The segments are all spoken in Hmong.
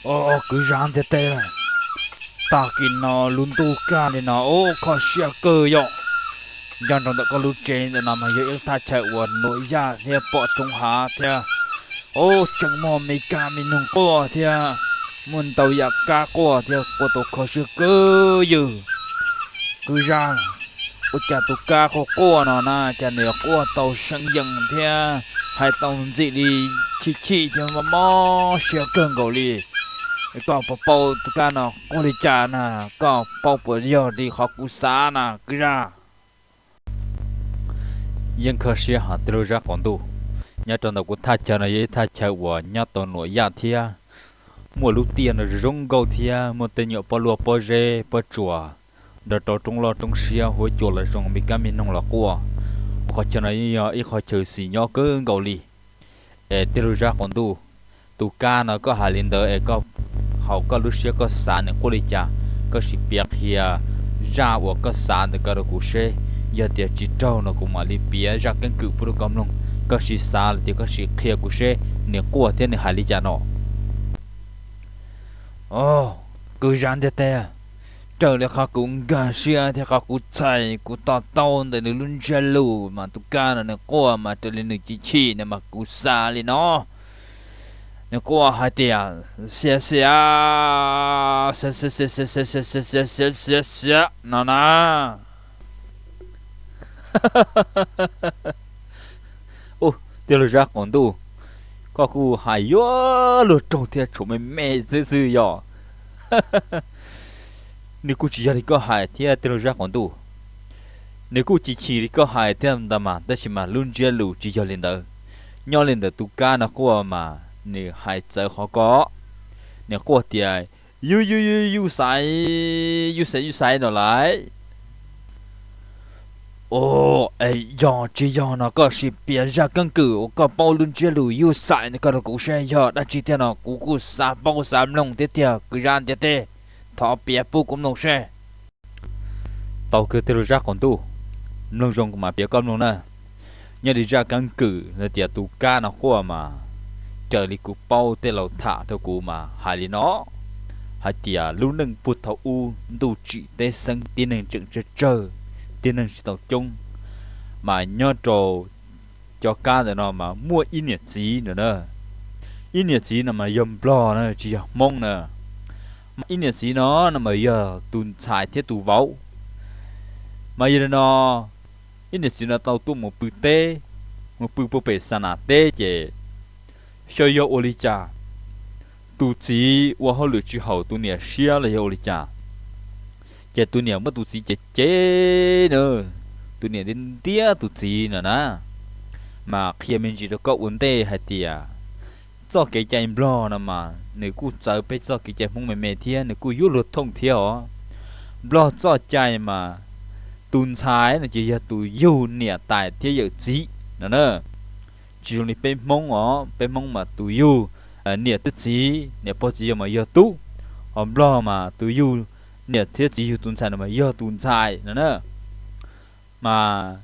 Kwv zaj ntiaj teb, tag kis no lub ntuj kaj li no ub kho siab kawg yom. Nyob rau ntawm koj lub tsev ntawm no mas yog ib lub thaj chaw uas nuam yaj thiab pom roob hav thiab. Ub, tseem muaj me kab me noog quaj thiab, muaj ntau yam kab quaj thiab quaj tau kho siab kawg yog. Kwv zaj, ua cas tus kab quaj quaj no na cas nws quaj tau seev yees thiab hais tau ntxim li chim chim thiab mob mob siab kawg nkaus li. Koj puas paub tus kab no quaj li cas na? Koj paub puas yog li qhov kuv xav na kwv zaj? Yeej kho siab hos tij laug Zaj Quav Ntuj. Nyob rau ntawm kuv thaj chaw no yog ib thaj chaw uas nyob tau nuam yaj thiab muaj lub tiaj no zoo nkauj thiab muaj tej nyuam pob luaj pob zeb pob tsuas nrog rau roob loj roob siab huab cua los zoo me kab me noog los quaj. Qhov chaw no yeej yog ib qhov chaw xis nyob kawg nkaus li. Es tij laug Zaj Quav Ntuj, tus kab no koj hais li ntawd es koj, hauv koj lub siab koj xav nws quaj li cas? Koj sim piav qhia zaj uas koj xav ntawm koj rau kuv seb, yog tias tsis raug no kuv mam li piav zaj keeb kwm pub rau koj mloog. Koj sim xav los tias koj sim qhia kuv seb nws quaj thiab nws hais li cas no. Kwv zaj ntiaj teb, raws li qhov kuv nkag siab thiab qhov kuv txhais kuv to taub ntawm nws lub ntsiab lus mas tus kab no nws quaj mas raws li nws chim chim no mas kuv xav li no. Nws quaj hais tias, xiav xiav, xiav xiav xiav xiav xiav xiav xiav xiav no na. Ub, tij laug Zaj Quav Ntuj, koj kuj hais yuav luag raug thiab tshuav me me xwb xwb yog. Nws kuj tsis yog li koj hais thiab tij laug Zaj Quav Ntuj. Nws kuj chim chim li koj hais thiab ntag mas tab sis mas lub ntsiab lus tsis yog li ntawd. Nyob li ntawm tus kab no quaj mas nws hais txawv qhov ko. Nws quaj tias, yus yus yus yus xaiv, yus xaiv yus xaiv no lawm. Ua, es yog tsis yog no koj sim piav zaj keeb kwm uas koj paub lub ntsiab lus yus xaiv no koj rau kuv seb yog dab tsi thiab no kuv kuj xav paub xav mloog thiab tiag kwv zaj ntiaj teb. Thov piav pub kuv mloog seb. Tau kawg tij laug Zaj Quav Ntuj, mloog zoo kuv mam piav koj mloog na. Nyob li zaj keeb kwm hais tias tus kab no quaj mas, raws li kuv paub tej laus tham rau kuv mas hais li no, hais tias lub neej puag thaum ub ntuj tsim teb xeeb tib neeg tseem tsawg tsawg, tib neeg tsis tau coob, mas nyob rau cov kab ntawm no mas muaj ib niam txiv na. Ib niam txiv no mas yog nplog na tsis yog hmoob na. Mas ib niam txiv no no mas yog tus ntxhais thiab tus vauv. Mas yog li no, ib niam txiv no tau tuaj mus pw teb, mus pw puag pem xa nas teb ces xyov yog ua li cas, tus txiv ua hauj lwm tsis haum tus niam siab los yog ua li cas, ces tus niam muab tus txiv cem cem na. Tus niam ntiab ntiab tus txiv no na, mas qhia me ntsis rau koj ua ntej hais tias txoj kev cai nplog no mas nws kuj txawv peb txoj kev cai hmoob me me thiab nws kuj yuav luag thooj thiab os. Nplog txoj cai mas tus ntxhais no ces yog tus yug niam tais thiab yawm txiv no na. Tsis zoo li peb hmoob os, peb hmoob mas tus yug niam thiab txiv, niam pog txiv yawg mas yog tub. Ho nplog mas tus yug niam thiab txiv yug tus ntxhais no mas yog tus ntxhais no na. Mas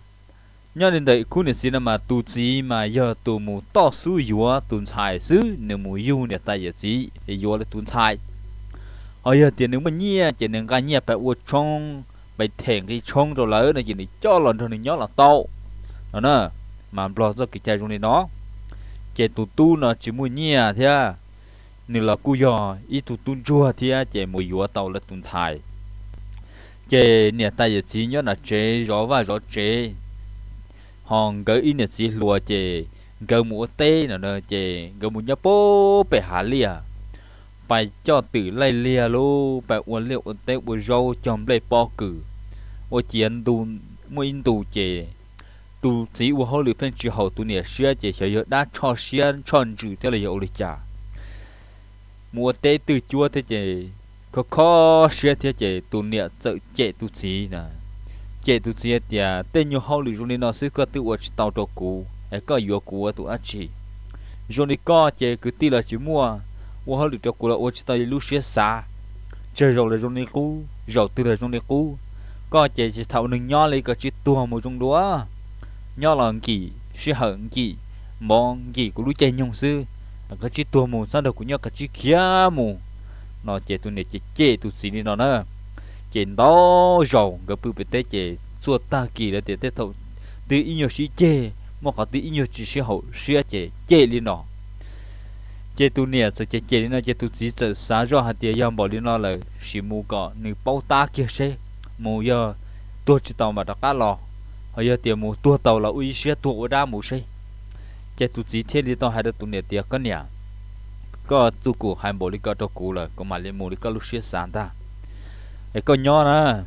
nyob li ntawm khub niam txiv no mas tus txiv mas yog tus mus toj xub yuav tus ntxhais xwb, nws mus yug niam tais yawm txiv yuav lawv tus ntxhais. Ho yog tias nws muaj nyiaj ces nws nqa nyiaj pais ua tshoob, pais them nqi tshoob rau lawv no ces nws coj los nrog nws nyob los tau no na. Mas nplog txoj kev cai zoo li no, ces tus tub no tsis muaj nyiaj thiab, nws los kuj yog ib tug tub ntsuag thiab ces mus yuav tau lawv tus ntxhais. Ces niam tais yawm txiv nyob nram tsev zov vaj zov tsev, ho nkawd ib niam txiv hluas ces nkawd mus ua teb no ces nkawd mus nyob puag pem hav liaj, pais coj twm laij liaj lub, pais ua liaj ua teb ua zaub cog nplej pob kws. Ua ciav muaj ib ntus ces tus txiv ua hauj lwm pheej tsis haum tus niam siab ces xyov yog dab tshoj siab tshoj ntsws thiab los yog ua li cas, mus ua teb twj cuab thiab ces kho kho siab thiab ces tus niam txawm cem tus txiv na. Cem tus txiv hais tias tej nyuag hauj lwm zoo li no xwb koj twb ua tsis tau rau kuv es koj yuav kuv ua tus dab tsi? Zoo li koj ces kwv tij los tsis muaj, ua hauj lwm rau kuv los ua tsis tau li lub siab xav. Tsawg zaus los zoo li qub, zaus twg los zoo li qub. Koj ces tsis thaum neeg nyob li, koj tsib tuag mus zoo dua. Nyob los nkim sij hawm, nkim mov, nkim kuv lub caij nyoog xwb. Koj tsib tuag mus, txhob nrog kuv nyob, koj tsib khiav mus. no ces tus niam ces cem tus txiv li no na. Ces ntau zaus nkawd pw pem teb ces txhua tag kis lawm tias tej thaum twg ib nyuag sib ceg, muaj qhov twg ib nyuag tsis sib haum siab ces cem li no. Ces tus niam txawm cem cem li no ces tus txiv txawm xav zoj hais tias yog npaum li no lawm sim mus kom nws paub tab kiag seb, mus yog tuag tsis tau mam rov qab los, ho yog tias mus tuag tau los ua ib siab tuag ua dab mus seb. Ces tus txiv thiaj li tau hais rau tus niam tias, koj niam, koj txuj kum hais npaum li ko rau kuv lawm kuv mam li mus li koj lub siab xav ntag. Es koj nyob na,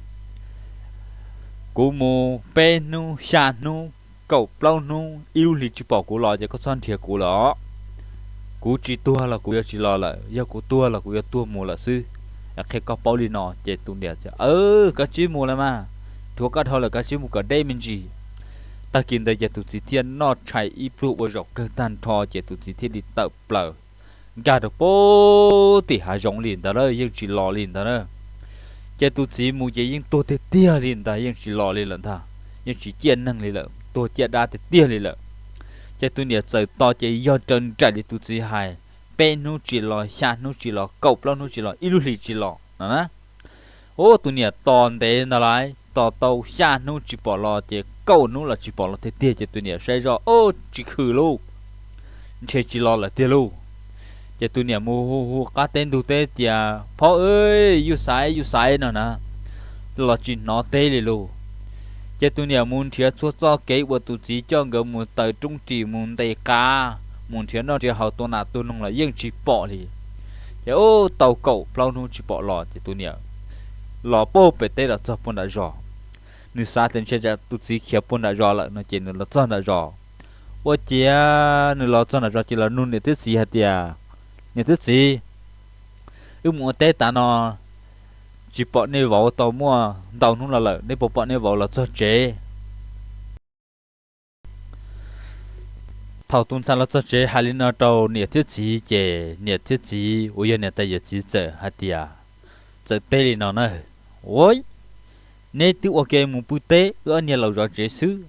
kuv mus peb hnub xya hnub kaum plaub hnub ib lub hlis tsis pom kuv los ces koj txhob nrhiav kuv lawm os. Kuv tsis tuag los kuv yuav tsis los lawm, yog kuv tuag los kuv yuav tuag mus lawm xwb. Qhia koj paub li no ces tus niam tias, koj tsis mus lawm mas, dhuav koj dhau lawm koj tsis mus kom deb me ntsis. Tag kis ntawd ces tus txiv thiaj noj tshais ib pluag ua zaum kawg tag nrho ces tus txiv thiaj li tawm plaws nkag rau pem tim hav zoov li ntawd lawm yeej tsis los li ntawd na. Ces tus txiv mus ces yeej tuag tiag tiag li ntag, yeej tsis los li lawm ntag, yeej tsis ciaj neeg li lawm, tuag ciaj dab tiag tiag li lawm. Ces tus niam txawm tos ces yog raws nraim li tus txiv hais, peb hnub tsis los, xya hnub tsis los, kaum plaub hnub tsis los, ib lub hlis tsis los no na. Ub, tus niam tos ntev ntag lauj, tos tau xya hnub tsis pom los ces kaum hnub los tsis pom los tiag tiag ces tus niam saib zoj, ub, tsis khwm lauj, ntshe tsis los lawm tiag lauj. Ces tus niam mus hu hu qab teb ntug teb tias, phauj, yuj xaiv yuj xaiv no na, los tsis hnov teb li lauj. Ces tus niam mus nrhiav txhua txoj kev uas tus txiv coj nkawd mus taws roob ris mus ntes qav, mus nrhiav noj nrhiav haus tua nas tua noog los yeej tsis pom li. Ces ub, tau kaum plaub hnub tsis pom los ces tus niam los puag pem teb los txog puag nram zos. Nws xav tias ntshe tus txiv khiav puag nram zos lawm no ces nws los txog nram zos. Ua ciav nws los txog nram zos ces los nug niam thiab txiv hais tias, niam thiab txiv, wb mus ua teb tav no tsis pom nej vauv tau muaj ntau hnub los lawm, neb puas pom nej vauv los txog tsev? Thaum tus ntxhais los txog tsev hais li no rau niam thiab txiv ces niam thiab txiv uas yog niam tais yawm txiv txawm hais tias, txawm teb li no na, ua, neb twb ua ke mus pw teb, wb ob niag laus zov tsev xwb,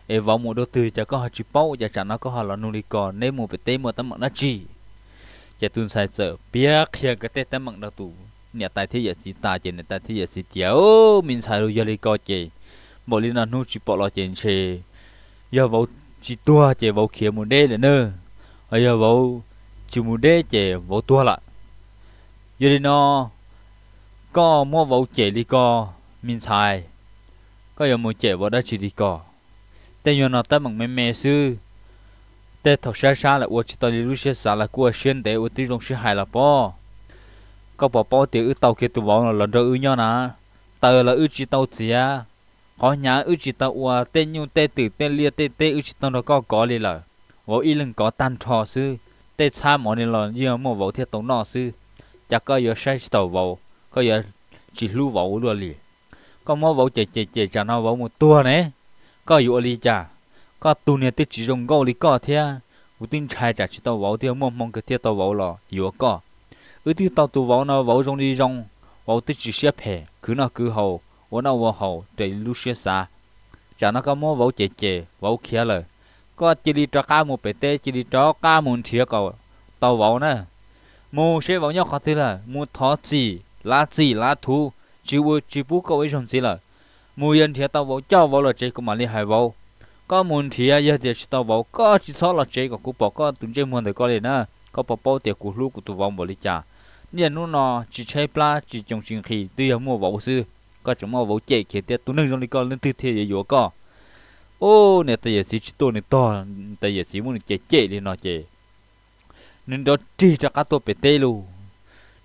es vauv mus dua twg cas koj ho tsis paub, cas tsam no koj ho los nug li ko, neb mus pem teb muaj teeb meem dab tsi? Ces tus ntxhais txawm piav qhia nkawd tej teeb meem rau tus niam tais thiab yawm txiv tas ces niam tais thiab yawm txiv tias, me ntxhais, yog li ko ces npaum li no hnub tsis pom los ces ntshe yog vauv tsis tuag ces vauv khiav mus deb lawm na, ho yog vauv tsis mus deb ces vauv tuag lawm. Yog li no koj muab vauv cem li ko, me ntxhais, koj yuav mus cem vauv dab tsi li ko? Tej nyuag no teeb meem me me xwb, tej thaum sab sab lawm ua tsis tau li lub siab xav los kuj ua siab ntev ua tib zoo sib hais los pob. Koj puas paub tias wb tau kiag tus vauv no los nrog wb nyob na, taws los wb tsis tau txiav, qhov hnyav wb tsis tau ua, tej nyuj tej twm tej liaj tej teb wb tsis tau nrog koj kov li lawm. Vauv ib leeg kov tag nrho xwb, tej txhab mov ni los yeej muaj vauv thiaj tau noj xwb. Cas koj yuav saib tsis taus vauv, koj yuav tsis hlub vauv ua luaj li? Koj muab vauv cem cem cem tsam no vauv mus tuag ne, koj yuav ua li cas? Koj tus niag twb tsis zoo nkauj li koj thiab, kuv twb ntshai tsam tsis tau vauv thiab, muaj hmoo kawg thiaj tau vauv los yuav koj. Wb twb tau tus vauv no vauv zoo li zoo, vauv twb tsis siab phem, khwv noj khwv haus, ua noj ua haus raws li lub siab xav. Tsam no koj muab vauv cem cem vauv khiav lawm, koj cia li rov qab mus pem teb, cia li rov qab mus nrhiav kom tau vauv na. Mus seb vauv nyob qhov twg lawm, mus thov txim lav txim lav thuv, tsis ua tsis pub koj ua ib zaug ntxiv lawm. Mus yog nrhiav tau vauv coj vauv los tsev kuv mam li hais vauv. Koj mus nrhiav yog tias tsis tau vauv koj tsis txhob los tsev kom kuv pom koj tus ntsej muag ntawm koj li na. Koj puas paub tias kuv hlub kuv tus vauv npaum li cas? Niaj hnub no tsis tshaib plab tsis coos tsis nqhis twb yog muaj vauv xwb. Koj tseem muab vauv cem khiav thiab, tus neeg zoo li koj leej twg thiaj yuav yuav koj? Ub, niam tais yawm txiv tsis tuaj nws tog, niam tais yawm txiv muab nws cem cem li no ces nws nrov rig rov qab tuaj pem teb lauj.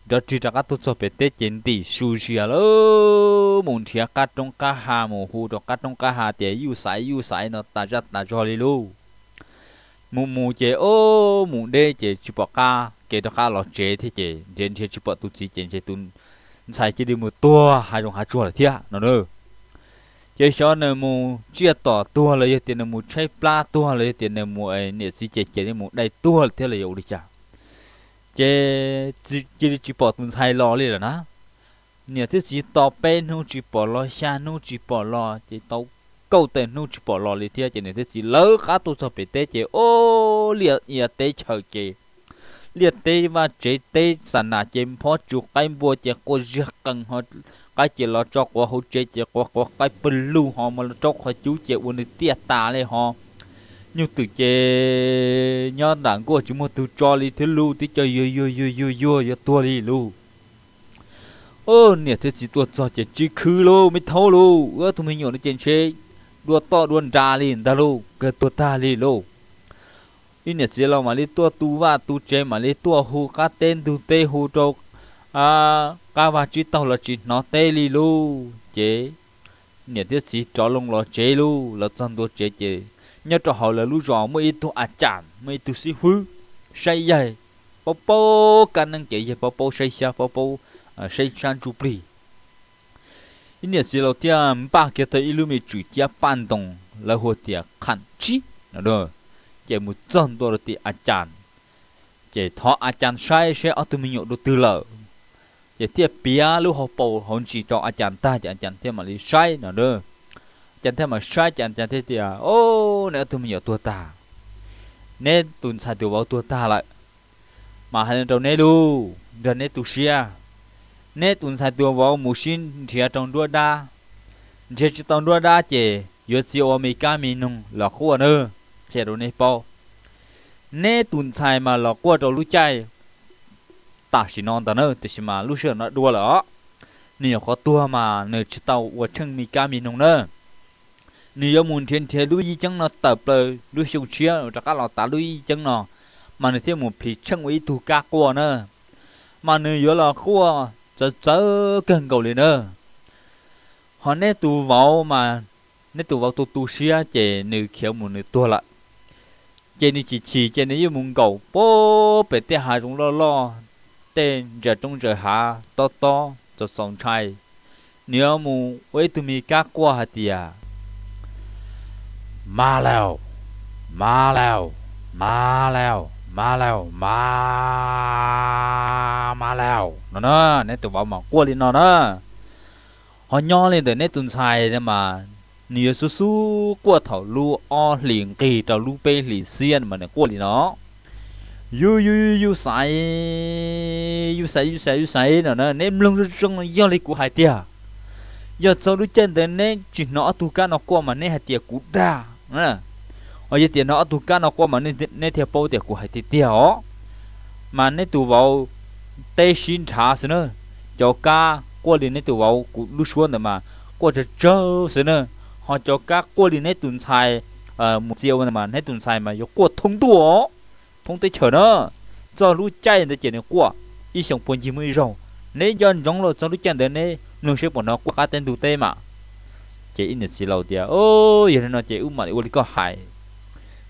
Nrov rig rov qab tuaj txog pem teb ces ntim su sia lawm, mus nrhiav qab roob qab hav, mus hu rau qab roob qab hav tias yuj xaiv yuj xaiv no tas zaj tas zog li lauj. Mus mus ces ub, mus deb ces tsis pom qab kev rov qab los tsev thiab ces nrhiav nrhiav tsis pom tus txiv ces ntshe tus ntxhais cia li mus tuag hav zoov hav tsuag lawm thiab no na. Ces xyov nws mus tsiaj tom tuag los yog tias nws mus tshaib plab tuag los yog tias nws mus niam txiv cem cem li mus dai tuag lawm thiab los yog ua li cas. Ces cia li tsis pom tus ntxhais los li lawm na. Niam thiab txiv tos peb hnub tsis pom los, xya hnub tsis pom los, ces tau kaum tawm hnub tsis pom los li thiab ces niam thiab txiv lawv qab tuaj txog pem teb ces ub, liaj ia teb chaws ces liaj teb vaj tsev teb xa nas ces phob tsu qaib npua ces quaj ziag qees ho, qaib ces los tso quav hauv tsev ces quav quav qaib pawg lug ho mas los rau qhov cub ces ua nws tiaj tas li ho. Nyuj twm ces nyob ntam nkuaj tsis muaj tug tso li thiab lub twb co yuag yuag yuag yuag yuag yuav tuag li lub. Niam thiab txiv tuaj txog ces tsis khwv lauj, me thaub lauj, wb ob tug me nyuam no ces ntshe dua toj dua nra li ntag lauj, kawg tuag tag li lauj. Ib niam txiv laus mam li tuaj tu vaj tu tsev, mam li tuaj hu qab teb ntug teb hu rau qab vaj tsib taug los tsis hnov teb li lauj. Ces niam thiab txiv rov loo los tsev lauj, los txog ntua tsev ces nyob rau hauv lawv lub zos muaj ib tug a cas, muaj ib tug xib hwb saib yaig, paub paub kab neeb kev yaig, paub paub saib xyab, paub paub saib sab ntsuj plig. Ib niam txiv laus thiaj npaj kiag tau ib lub me tswm ciab paj ntoos lawv hu tias kham tsib no, ces mus txog ntua rau tim a cas, ces thov a cas saib saib ob tug me nyuam dua twg lawm. Ces thiaj piav lub hauv paus hauv ntsis rau a cas tag ces a cas thiaj mam li saib no. A cas thiaj mam saib ces a cas thiaj tias, Au, neb ob tug me nyuam tuag tag, neb tus ntxhais tus vauv tuag tag lawm. Mas hais rau neb lauj, nrog neb tu siab, neb tus ntxhais tus vauv mus sib nrhiav rau nruab dab, nrhiav tsis tau nruab dab ces yuav txia ua me kab me noog los quaj nawb. Qhia rau neb paub, neb tus ntxhais mas los quaj rau lub caij tam sim no ntag na, tiam sis mas lub sij hawm no dua lawm os. Nws nyuam qhuav tuag mas nws tsis tau ua tsheej me kab me noog na. Nws yuav mus nrhiav nrhiav lub yij ceeb no tawm plaws lub xyoo tshiab rov qab los tav lub yij ceeb no, mas nws thiaj mus plhis tsheej ua ib tug kab quaj na. Mas nws yuav los quaj txawv txawv kawg nkaus li na. Ho neb tus vauv mas, neb tus vauv tu tu siab ces nws khiav mus nws tuag lawm. Ces nws chim chim ces nws yeej mus nkaum puag pem tej hav zoov loj loj, tej ntsa roob ntsa hav tob tob txaus txaus ntshai. Nws yuav mus ua ib tug me kab quaj hais tias, Ma laus, ma laus, ma laus, ma laus, ma, ma laus no na. Neb tus vauv mas quaj li no na. Ho nyob li ntawm neb tus ntxhais mas nws yuav xub xub quaj thaum lub ob hlis nqig rau lub peb hlis xiab mas nws quaj li no, Yus yus yus yus xaiv, yus xaiv yus xaiv yus xaiv no na. Neb mloog zoo zoo, yog li kuv hais tiag, yog txog lub caij ntawd neb tsis hnov ob tug kab no quaj mas neb hais tias kuv dag. Ho yog tias hnov ob tug kab no quaj mas neb thiaj paub tias kuv hais tiag tiag os. Mas neb tus vauv teb sib nrhav xwb na, cov kab quaj li neb tus vauv kuv lub suab ntawd mas quaj tsawg tsawg xwb na. Ho cov kab quaj li neb tus ntxhais mus txia ua ntawd mas neb tus ntxhais mas yuav quaj thoob ntuj os, thoob teb chaws na. Txog lub caij ntawd ces nws quaj ib xyoos puag ncig muaj ib zaug. Neb nco ntsoov los txog lub caij ntawd neb mloog seb puas hnov quaj qab teb ntug teb mas. Ces ib niam txiv laus tias, Yog li no ces wb mam li ua li koj hais.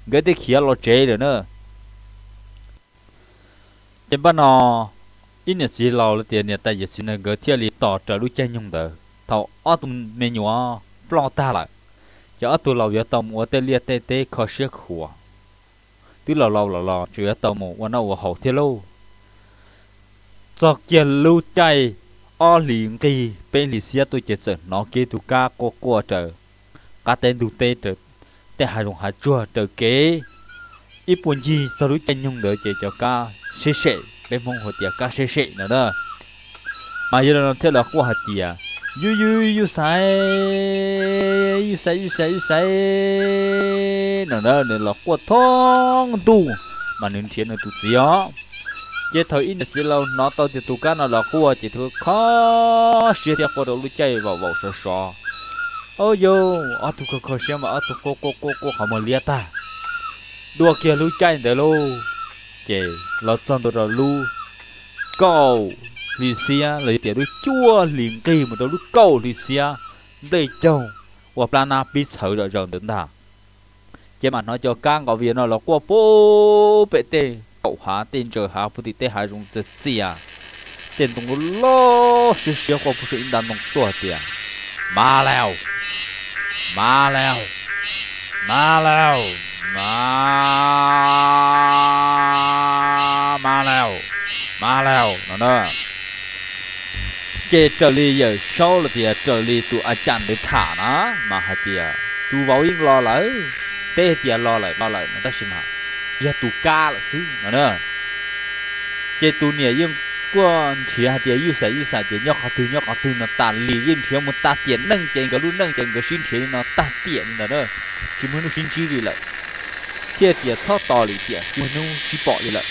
Nkawd thiaj khiav los tsev lawm na. Ces npaj no ib niam txiv laus los tias niam tais yawm txiv na nkawd thiaj li tos raws lub caij nyoog ntawd thaum ob tug me nyuam ploj tag lawm, ces ob tug laus yuav tau mus ua tej liaj tej teb kho siab khuav. Twb laus laus los los tseem yuav tau mus ua noj ua haus thiab lauj. Txog kiag lub caij ob hlis nqig peb hlis xiab tuaj ces txawm hnov kiag tus kab quaj quaj raws qab teb ntug teb, raws tej hav zoov hav tsuag raws kev. Ib puag ncig txog lub caij nyoog ntawd ces cov kab seb sem, peb Hmoob hu tias kab seb sem no na. Mas yog li no thiaj los quaj hais tias, Yus yus yus xaiv, yus xaiv yus xaiv yus xaiv no na. Nws los quaj thoob ntuj, mas nws nrhiav nws tus txiv os. Ces thaum ib niam txiv laus hnov tau tias tus kab no los quaj ces tus kho siab thiab quaj rau lub caij vaum vaum sov sov. Au yau, ob tug kho kho siab mas ob tug quaj quaj quaj quaj qhov muag liab tag. Dua kiag lub caij ntawd lauj, ces los txog ntua rau lub kaum hli xiab los yog tias lub cuaj hlis nqig mus rau lub kaum hli xiab, nplej caug ua plab nab pib txhawv zom zaws ntawd ntag. Ces mam hnov cov kab nqaum vias no los quaj puag pem tej kaum hav tej ntsaws hav puag tim tej hav zoov txias txias, tej ntoo loj loj siab siab quaj puag saum ib nta ntoo tuaj tias, Ma laus, ma laus, ma laus, ma, ma laus, ma laus no na. Ces raws li Yawm Saub los tias raws li tus a cam ntawd tham na, mas hais tias tus vauv yeej los lawm, teb hais tias los lawm los lawm no tab sis mas yog tus kab lawm xwb no na. Ces tus niam yeej quaj nrhiav hais tias Yuj Xais, Yuj Xais ces nyob qhov twg nyob qhov twg no tas li, yeej nrhiav mus tag tiam neej ces nkawd lub neej ces nkawd sib nrhiav li no tag tiam li ntawd na, tsis muaj hnub sib ntsib li lawm, thiaj tias txhob tos li tiam tsis muaj hnub sib pom li lawm.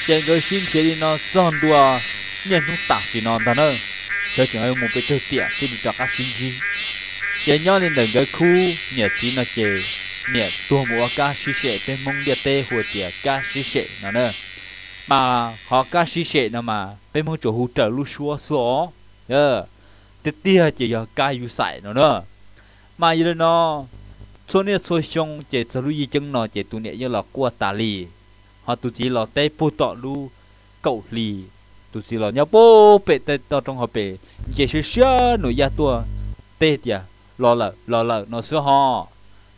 Ces nkawd sib nrhiav li no txog ntua niaj hnub tam sim no ntag na, sawv tsees mus pes tsawg tiam thiaj li rov qab sib ntsib. Ces nyob li ntawm nkawd khub niam txiv no ces niam tuag mus ua kab sib sem, peb Hmoob ntiaj teb hu tias kab sib sem no na. Mas qhov kab sib sem no mas peb Hmoob tsuas hu raws lub suab xwb os. Tiag tiag ces yog kab Yuj Xais no na. Mas yog li no, txhua niaj txhua xyoo ces txog lub yij ceeb no ces tus niam yeej los quaj tas li, ho tus txiv los teb puag tom lub kaum hli, tus txiv los nyob puag pem tej toj roob hauv pes, nce siab siab num yaj tuaj teb tias los lawm los lawm no xwb ho.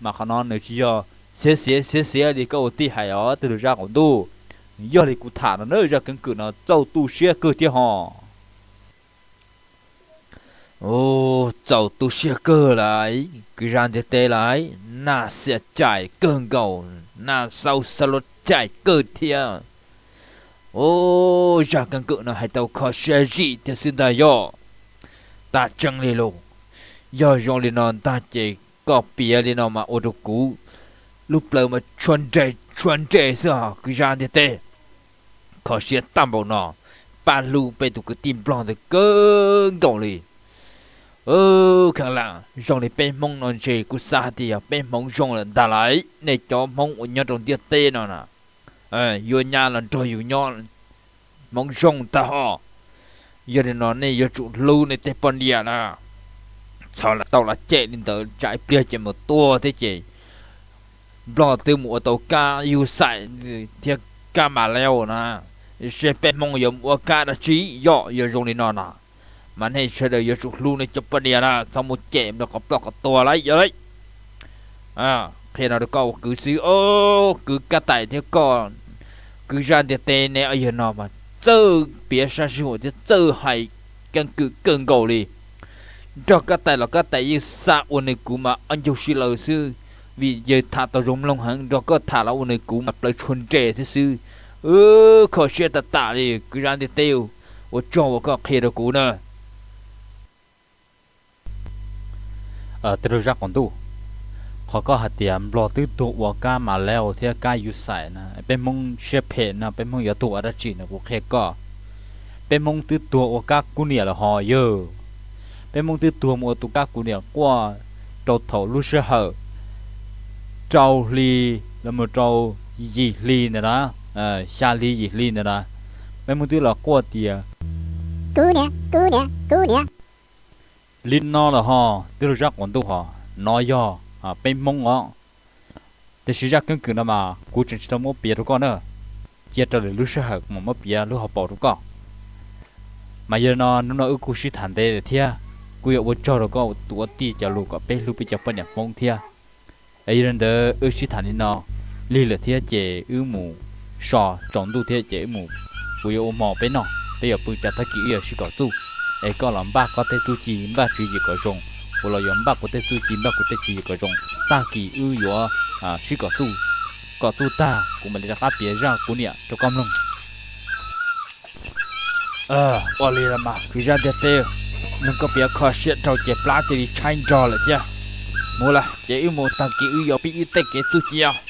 Mas qhov no nws tsis yog xiav xiav xiav xiav li koj ua tij hais os tus zaj qaum ntuj, yog li kuv tham no na, zaj keeb kwm no txaus tu siab kawg thiab ho. Txaus tu siab kawg lawm kwv zaj ntiaj teb lawm, naj xiam cais kawg nkaus, naj xau xab luab cais kawg thiab. Zaj keeb kwm no hais tau kho siab zim thiab xwb ntag yog. Tag tseeb li los, yog zoo li no ntag ces koj piav li no mas ua rau kuv lub plawv mas tshua nres tshua nres xwb os kwv zaj ntiaj teb. Kho siab tag npaum no, pab hlub peb tus kwv tij nplog ntawd kawg nkaus li. Kheev lam zoo li peb Hmoob no ntshe kuv xav hais tias yog peb Hmoob zoo lawm ntag lauj, nej cov Hmoob uas nyob rau ntiaj teb no na, yuav nyab los nrog yus nyob, Hmoob zoo tag ho. Yog li no nej yuav tsum hlub nej tej poj niam na, txhob lam tau los cem li ntawd tsam ib pliag ces mus tua thiab ces nplog twb mus ua tau kab Yuj Xais thiab kab Mas Leo na, seb peb Hmoob yuav mus ua kab dab tsi. Yog, yog zoo li no na, mas nej sawv daws yuav tsum hlub nej cov poj niam na, txhob mus cem nplog qhov ploj qhov tuag lauj yog lauj. Qhia no rau koj ua kwv xwb, kwv Kab Tais thiab koj kwv zaj ntiaj teb neb ob yawg no mas txawj piav sab sij huam thiab txawj hais keeb kwm kawg nkaus li. Nrog Kab Tais los Kab Tais yeej xa ua nws kuv mas ob ncaug sib law xwb, vim yawg tham tau zoo mloog heev, nrog koj tham los ua nws kuv mas plawv tshua nres thiab xwb. Kho siab tas tas li kwv zaj ntiaj teb, ua tsaug uas koj qhia rau kuv na. Tej laug zaj qaum ntuj, qhov koj hais tias nplog twb tuag ua kab Mas Leo thiab kab Yuj Xais na, peb Hmoob siab phem no peb Hmoob yuav tuag ua dab tsi no kuv qhia koj. Peb Hmoob twb tuag ua kab Kub Niam lawm ho yawg. Peb Hmoob twb tuag mus ua tus kab Kub Niam quaj rau thaum lub sij hawm rau hli los mus rau yim hli ntawd na, xya hli yim hli ntawd na, peb Hmoob twb los quaj tias Kub Niam, Kub Niam, Kub Niam. Li no lawm ho, twb lug zaj quas ntuj ho, no yog peb Hmoob os. Tiam sis zaj keeb kwm no mas kuv tseem tsis tau muab piav rau koj na, cia raws lwm lub sij hawm kuv mam muab piav lub hauv paus rau koj. Mas yog li no hnub no wb kuj sib tham ntev lawm thiab, kuj yuav ua tsaug rau koj tus ua tij cov lus kom peb hlub peb cov poj niam Hmoob thiab. Es yog li ntawd wb sib tham li no lig lawm thiab ces wb mus so tsaus ntuj thiab ces wb mus, kuv yuav ua hmo peb noj, peb yuav pw tsam tag kis wb yuav sib kom txuj. Es koj los npaj koj tej txuj ci npaj tswv yim kom zoo, kuv los yuav npaj kuv tej txuj ci npaj kuv tej tswv yim kom zoo. Tag kis wb yuav sib kom txuj, kom txuj tag kuv mam li rov qab piav zaj kuv niam rau koj mloog. Ua li los mas kwv zaj ntiaj teb, mloog koj piav kho siab dhau ces plab cia li tshaib nrog lawm thiab. Mus lawm ces wb mus, tag kis wb yuav pib wb tej kev txuj ci os.